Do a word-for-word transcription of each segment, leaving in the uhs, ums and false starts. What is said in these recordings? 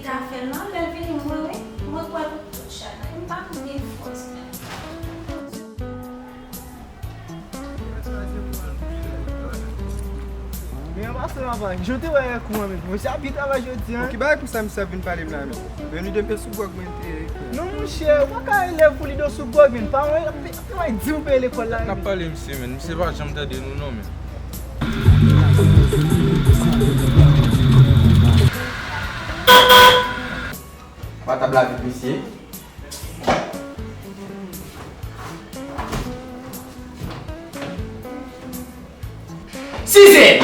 Zafè l nan, lè l vini, mwen, wi, mwen kwè l pou tout chay la. M pa konn gen fòs menm. Men yon pastè papa, jan w te wè kou an menm, misye ap byen travay jodi a. Bon, ki bagay pou sa misye ap vin pale m la menm? Men li de m te sou gwòg mwen te. Non, monchè, ou pa ka elèv pou li de w sou gwòg, men. Pa mwen, ap, ap travay di ou peye lekòl la. N ap pale misye, men. Misye pa janm tande nou, non, men. Anba tab la vit, mesye. Sizè!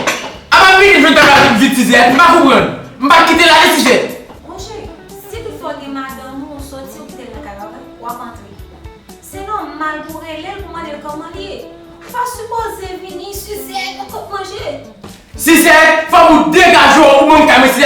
Apa m vini jwenn tab la vit, Sizè? M pa konprann. M pa kite l ale, Sizè. Monchè, si toutfwa w gen madanm ou, ou soti, ou kite l nan kay la, w ap antre. Se nòmal pou w rele l, pou w mande l kòman li ye. Ou pa sipoze vini, Sizè, nan kòk manje. Sizè, fòk ou degaje w, ou ban m kay mwen, Sizè.